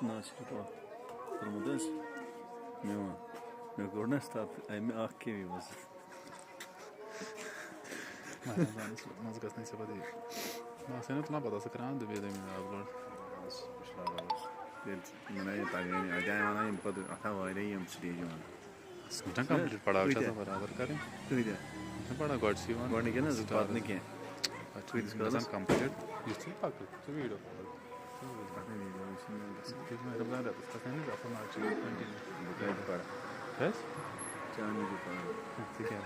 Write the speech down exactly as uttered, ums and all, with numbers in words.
نہ، اَسہِ چھُ کوٚرمُت حظ میون۔ مےٚ کوٚر نہ حظ تَتھ اَمہِ اَکھ کیٚمہِ منٛز۔ مہرازانَس منٛز گژھنَے ژےٚ پَتہٕ یہِ۔ بہٕ آسہٕ ہا نہ تُلان، پَتہٕ آسہٕ کران دُبے زٔمیٖن آز گۄڈٕ۔ تیٚلہِ چھِ وَنان یہِ تَگٲنی، اَتہِ آیہِ وَنان یِم پَتہٕ اَتھ آو واریاہ یِم سٹیجہِ وَنان۔ یہِ چھُنہ کمپلیٖٹ پڑاو چھُ کۭتیٛاہ؟ آسان برابر کَرٕنۍ۔ کۭتیٛاہ؟ یہِ چھُنہ پَران گۄڈٕ چھِ یِوان گۄڈٕنِکٮ۪ن حظ، start۔ پَتہٕ نہٕ کینٛہہ۔ پَتہٕ چھُ کۭتِس گژھان کالَس؟ کمپلیٖٹ۔ یُتھ ژٕ پَککھ، ژٕ ویٖڈیو کال۔ پَتہٕ نہٕ ویٖڈیو، یہِ چھُنہٕ مےٚ گژھان۔ یہِ چھُ مےٚ رمضان رٮ۪تَس کھسان، یہِ گژھان ناو چھُ continue۔ بہٕ کَتہِ پَرٕ؟ کیٛازِ؟ چانہِ موٗجوٗب پَران۔ ژٕ کیٛاہ؟